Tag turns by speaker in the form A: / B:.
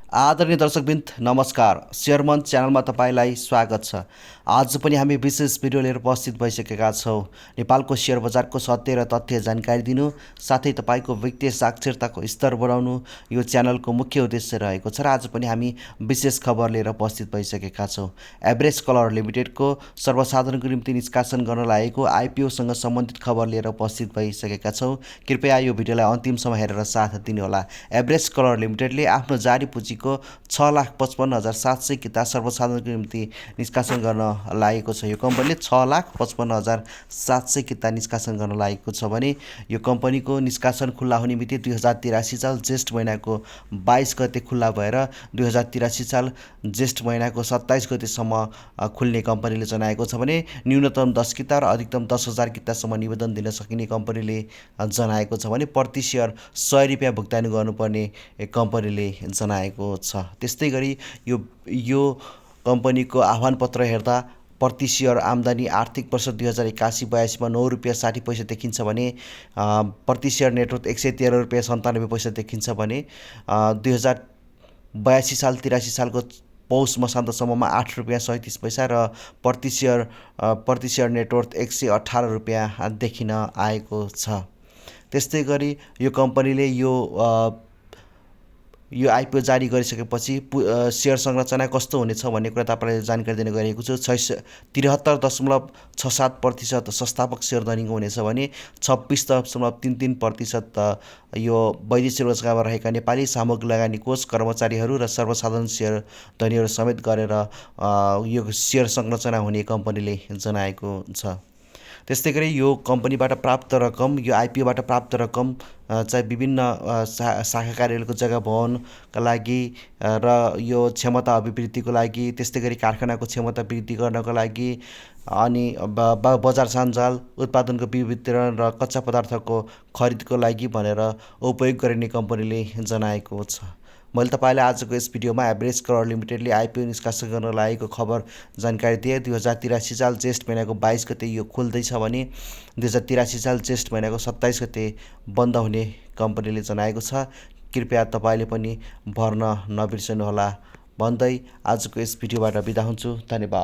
A: आदरणीय दर्शकवृन्द नमस्कार। शेयरमन च्यानलमा तपाईँलाई स्वागत छ। आज पनि हामी विशेष भिडियो लिएर उपस्थित भइसकेका छौँ। नेपालको शेयर बजारको सत्य र तथ्य जानकारी दिनु, साथै तपाईँको वित्तीय साक्षरताको स्तर बढाउनु यो च्यानलको मुख्य उद्देश्य रहेको छ र आज पनि हामी विशेष खबर लिएर उपस्थित भइसकेका छौँ। एभरेज कलर लिमिटेडको सर्वसाधारणको निम्ति निष्कासन गर्न लागेको आइपिओसँग सम्बन्धित खबर लिएर उपस्थित भइसकेका छौँ। कृपया यो भिडियोलाई अन्तिमसम्म हेरेर साथ दिनुहोला। एभरेज कलर लिमिटेडले आफ्नो जारी पुँजीको 6,55,700 किता सर्वसाधारणको निम्ति निष्कासन गर्न लागेको छ। यो कम्पनीले 6,55,700 किता निष्कासन गर्न लागेको छ भने यो कम्पनीको निष्कासन खुल्ला हुने मिति 2083 साल ज्येष्ठ महिनाको 22 गते खुल्ला भएर 2083 साल ज्येष्ठ महिनाको 27 गतेसम्म खुल्ने कम्पनीले जनाएको छ भने न्यूनतम 10 किता र अधिकतम 10,000 कितासम्म निवेदन दिन सकिने कम्पनीले जनाएको छ भने प्रति सेयर 100 रुपियाँ भुक्तानी गर्नुपर्ने कम्पनीले जनाएको छ। त्यस्तै गरी यो कम्पनीको आह्वान पत्र हेर्दा प्रति सेयर आम्दानी आर्थिक वर्ष 2081-82मा 9 रुपियाँ 60 पैसा देखिन्छ भने प्रति सेयर नेटवर्थ 113 रुपियाँ 97 पैसा देखिन्छ भने 2082 साल 83 सालको पौष मसान्तसम्ममा 8 रुपियाँ 37 पैसा र प्रति सेयर नेटवर्थ 118 रुपियाँ देखिन आएको छ। त्यस्तै गरी यो कम्पनीले यो आइपिओ जारी गरिसकेपछि सेयर संरचना कस्तो हुनेछ भन्ने कुरा तपाईँलाई जानकारी दिने गरिएको छु। 73.67% संस्थापक सेयर धनीको हुनेछ भने 26.33% यो वैदेशिक रोजगारमा रहेका नेपाली सामग्री लगानी कोष कर्मचारीहरू र सर्वसाधारण सेयर धनीहरू समेत गरेर यो सेयर संरचना हुने कम्पनीले जनाएको छ। त्यस्तै गरी यो कम्पनीबाट प्राप्त रकम, यो आइपिओबाट प्राप्त रकम चाहिँ विभिन्न शाखा कार्यालयको जग्गा भवनका लागि र यो क्षमता अभिवृद्धिको लागि, त्यस्तै गरी कारखानाको क्षमता वृद्धि गर्नको लागि अनि बजार सञ्जाल, उत्पादनको वितरण र कच्चा पदार्थको खरिदको लागि भनेर उपयोग गरिने कम्पनीले जनाएको छ। मैले तपाईँलाई आजको यस भिडियोमा एभरेज कलर लिमिटेडले आइपिओ निष्कासन गर्न लागेको खबर जानकारी दिए। 2083 साल ज्येष्ठ महिनाको 22 गते यो खुल्दैछ भने 2083 साल ज्येष्ठ महिनाको 27 गते बन्द हुने कम्पनीले जनाएको छ। कृपया तपाईँले पनि भर्न नबिर्सनुहोला भन्दै आजको यस भिडियोबाट बिदा हुन्छु। धन्यवाद।